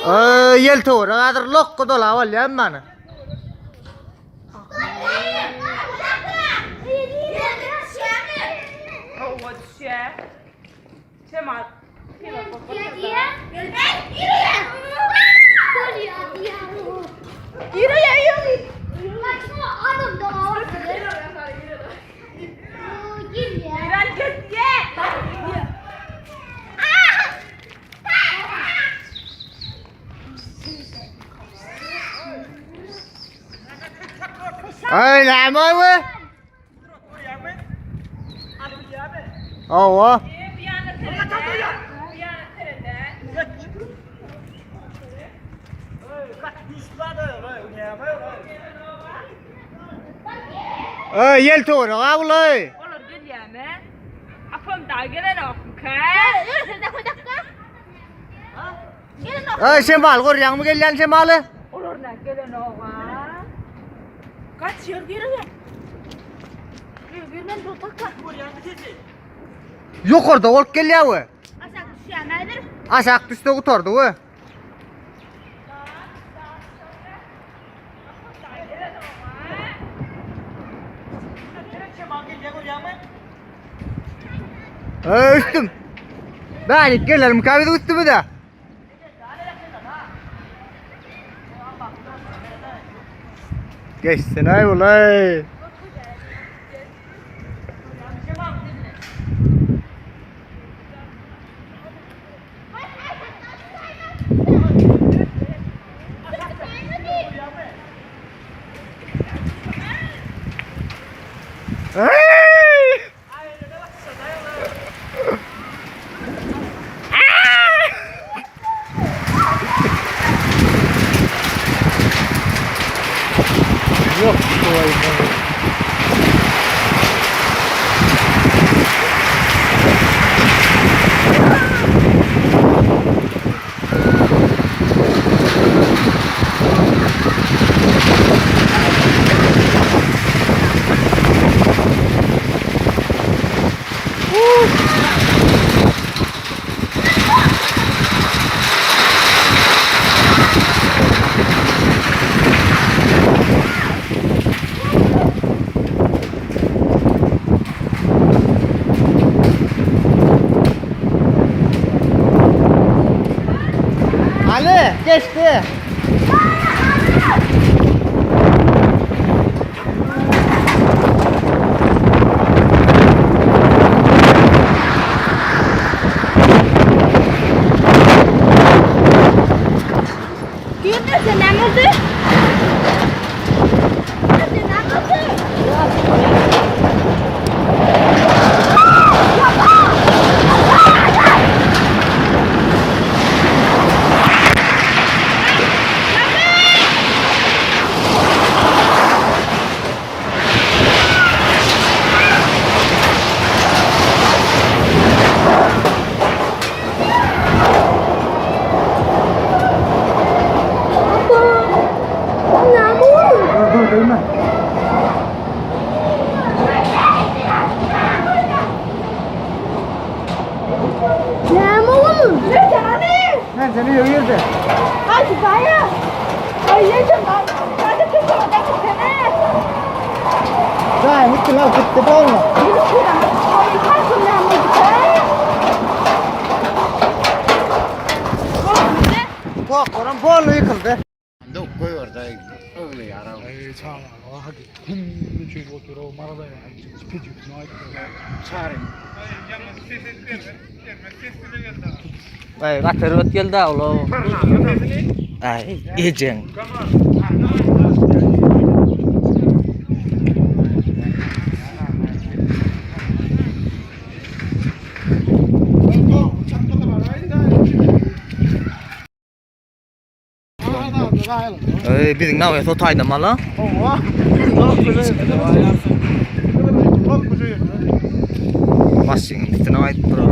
Ýel töwerek hazir lokga dolap alýan many. Hawa düşýär. Şemal. Ay näme we? Hawa. Ey ýel töwerek ha bulay. Olar gelýärmi? Apam da gelenokmyka? Ey şemal görýäňmi gelýän şemaly? Olar nä gelenok ha? Kaç ýer girýär? Girmen bu takka. Ýokarda bolup gelýär we. Aşak düşýär nädir? Aşak düşse gutardy we. Ey üstüm. Bärik gelelim kabiz üstümüze. Geçsin ay ulay. Hey! Yok kolay. Ali geçti. Girdi sen ne oldu? Dur dur durma. Näme oldu? Ben seni yürüyürdü. Hadi dayı. Ay yedim ben. Ben de çok olacak seni. Daim gitti lan gitti bolma. Yürü şuradan. Ay kalkın lan bu Korkuram bollu yıkıldı. Dok koyuyor da öyle yara. Ey çağlar, hadi. Hüm çünkü otur o marada ya. Çarın. Ay gatyryp geldi awlo. Ay ejeň. Ey biziň nawe so taýda mala. Maşynyň üstüne aýdyp durar.